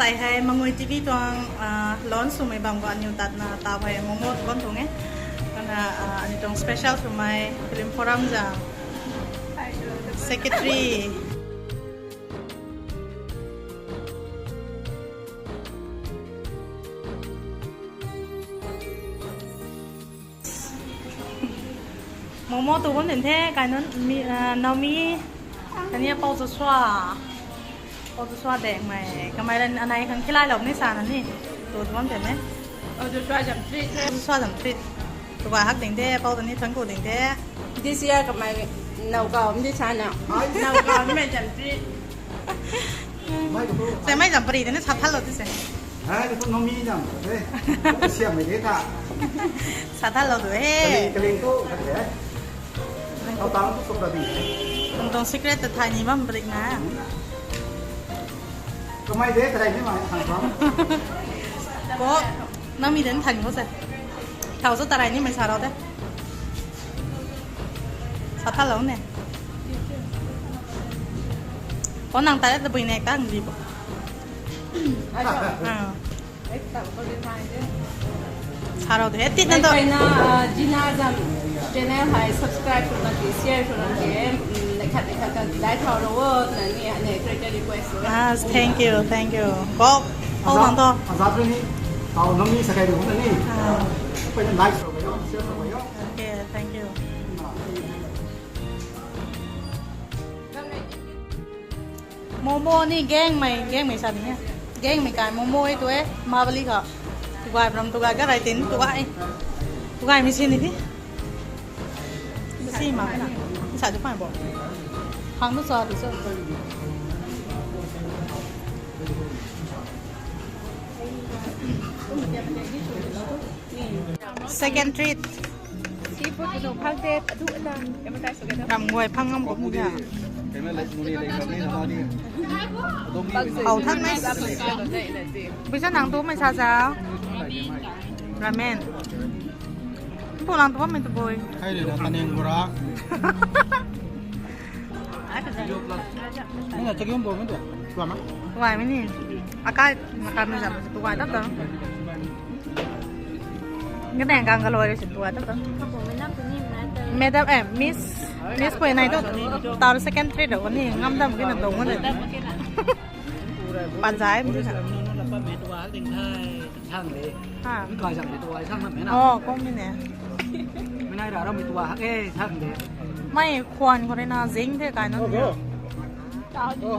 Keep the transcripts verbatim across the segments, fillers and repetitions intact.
Hei, hei, Mangui T V tuang, ah, launch swmei bam khou aniw tatna taw hei momo tu bam tuang e. Kana, ah, aniw tuang special swmei film forum zang secretary. Momo tu bam den the, kai nunc, mi, ah, Naomi, kani Pou Joshua. Pou Joshua dengmei, kamei ran anei khang khilai lou ni sana ni. Tu tu bam den e. Pou Joshua zam treat. Pou Joshua zam treat. Tu ba hak ding the, Pou ta ni thang ku ding the. This year kamei nau kau ndi sana. Nau kau mei zam treat. Sei mei zam pari de ni sa thal lou ti se. Hai, tu Naomi zam, eh. Siam mei de ta. Sa thal lou tu, eh. Kaling, kaling tu, khat de. Tau tang tu suk ta di. Tung tung secret ta thai ni bam pari na. Kamei de, tarai ni mai, thang thang. Ko, Naomi den thai ni ko se. Thau so tarai ni mai sa rau de. Sa thal lou ne. Ko nang tarai ta bui nek ta ng di bo. Ah. Sa rau de, tit na do. Kaina, ah, Gina zam channel hei subscribe sw na di, share sw na di, mm, lekhat lekhat ka dai thau ro wo, na ni, ane, creator request ro. Ah, thank you, thank you. Ko, ko bang to. Azat ni, tau Naomi sa kai ru na ni. Ah. Kaina like sw yo, share sw yo. Okay, thank you. Momo ni gangmei, gangmei sa ni e. Gangmei kai momo e tu e, Mahabali kha. Tu gay bram, tu gay garai tin, tu gay. Tu gay mi si ni di. Si ma na. Sa tu pai bo. Hang tu sa tu sa. Second treat. Seafood tu phang te, adu ada. Ram guay phang ngam kum ya. Hau thang nai. Bisa nang tu mai sa sa. Ramen. Bu nang tu mai tu boi. Hai le na kaneng bora. Nina chakiyum bo mei tu. Tua ma? Tua mei ni. Akai, akai mei zam tua ta ta. Ngadeng gang galoi si tua ta ta. Madam, eh, Miss, Miss pui nai tu. Tar second treat ro ni ngam dam kina dong ni. Panjai mei tu. Thang de. Ha. Mi kai zam de tuai thang na mei na. Oh, kong ni ne. Mi nai ra ra mi tuai hak e thang de. Mei khwan khou rui na zing the kai na. Oh,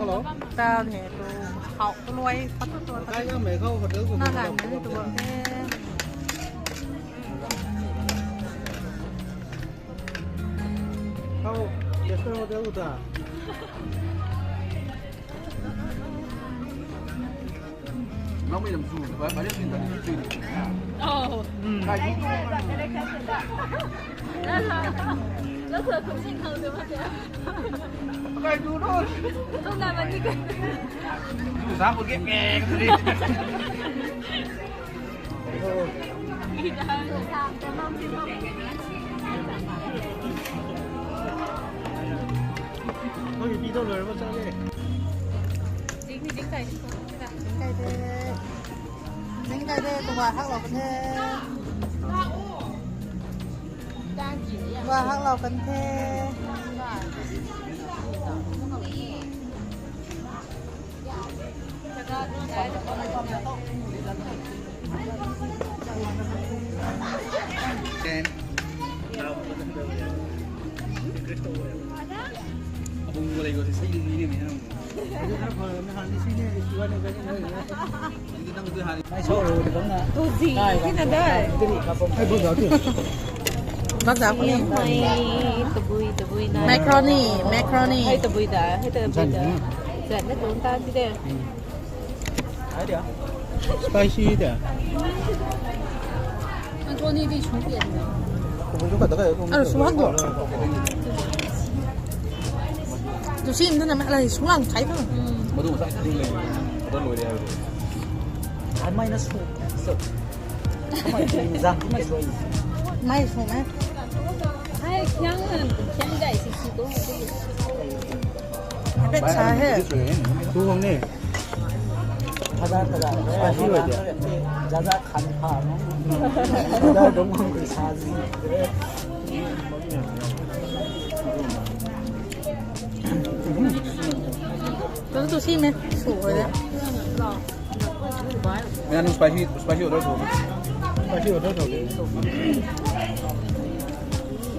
hello. Ta the tu hau tu luai pat tu tu. Kai na mei khou hotel khou. Na gan ni tu the. Khou, Chester Hotel khou ta. Nang mei lam su, ba, ba, rin ta, rin ta. Oh. Hmm. Kai ni. Kai tu ro. Tu na mani kai. Tu sa ko ke ke. Zing kai de. Zing kai de, tuai hak lou kan the. Tuai hak lou kan the. Tuzi, hina dai. Bak zak ni. Mai, tabui, tabui na. Macaroni, macaroni. Hai tabui da, hai tabui da. Zan na tung ta ti de. Spicy da. Macaroni di sung pian. Aru sung hak bo. Tu sim tu na ma lai sung lang kai tu. Madu sa ding le. Madu loi de. Ai mai na su. Su. Mai zang mai loi. Mai su na. Hai kyang kyang dai si si tu. Pet sa he. Tu hong ne. Spicy hoy de. Jada khan pha no. Jada dong hang kri sa zi. Tuang tu si me. Su hoy de. Nang spicy, spicy order tho. Spicy order tho.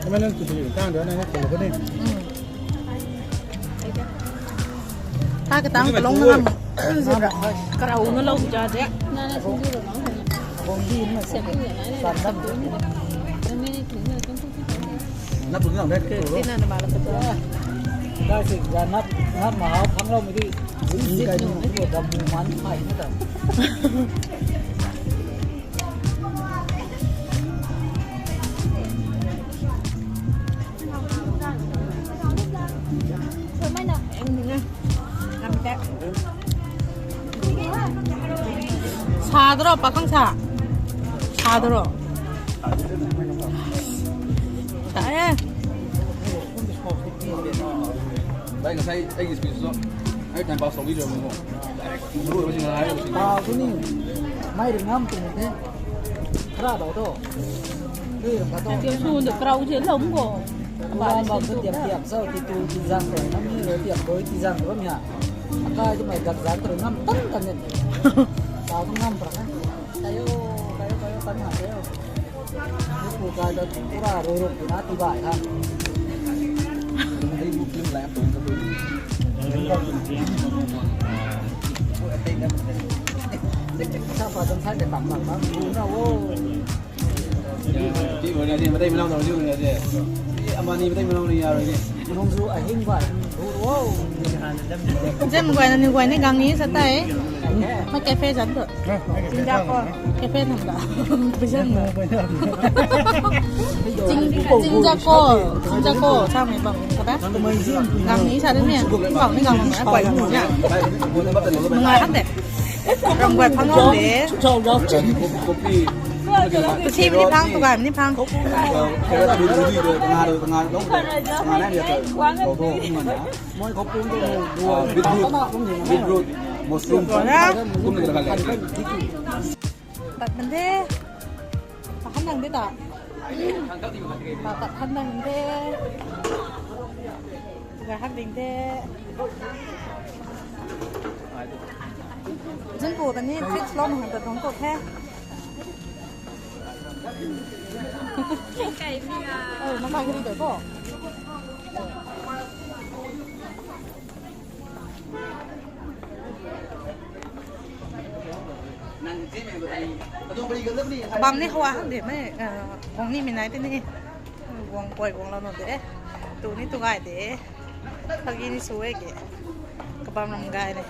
Kami nang tu si tang de na ko ko ni. Tha katang kalung na ngam. Karau na lou ja de. Nap tu nang de. Tina na mala pata. Guys, ya nap, nap mahau phang lou mei di. Zip, zip, kai ni ko dam man phai na ta. Sa daro, pakhang sa. Sa daro. Sa e. Bai, ngasai aigi speech tu. Ai time pass tau video mo. Direct. Ru ru jing ai. Tau tu ni. Mai ring ngam tu ni the. Khara dau to. Lui ram ka to. Tiam su de krau je lom ko. Ba ba tu tiam tiam sau ti tu ti zang ko. Nam ni ro tiam doi ti zang ko mya. Kai tu mai dak zang ko ngam tan tan ni. Tau tu ngam pra. Kayo, kayo, kayo, tan ha kayo. Ku kai da pura rui rui na ti bai ha. Sa pa zang sa de tam tam tam. Ku na wo. Ti wo na di, matai manau na di na di. Ti amani matai manau ni ya ro ni. Nung zu ahing bai. Zem guay na ni guay ni gang ni sa tai. Ma cafe zan tu. Jinja ko. Cafe nam da. Bijan da. Jin, jinja ko. Jinja ko. Sa mei bang ka da. Gang ni sa de ni. Bang ni gang na guay ni. Ngai han de. Ram guay phang de. Kopi. Kasi ni phang tu guay ni phang. Moi khou pum tu, beetroot, beetroot, mushroom, kum ni ka le. Tat man de. Pahan nang de ta. Pa tat han nang de. Ga hak ding de. Zun pu ta ni fridge lou nang ta dong ko the. Oi, nang kai kari de ko. Bam ni hua hang de mei, guang ni mi nai te ni. Guang pui guang lou na de. Tu ni tu gay de. Kagi ni su e ke. Kabam ram gay ni.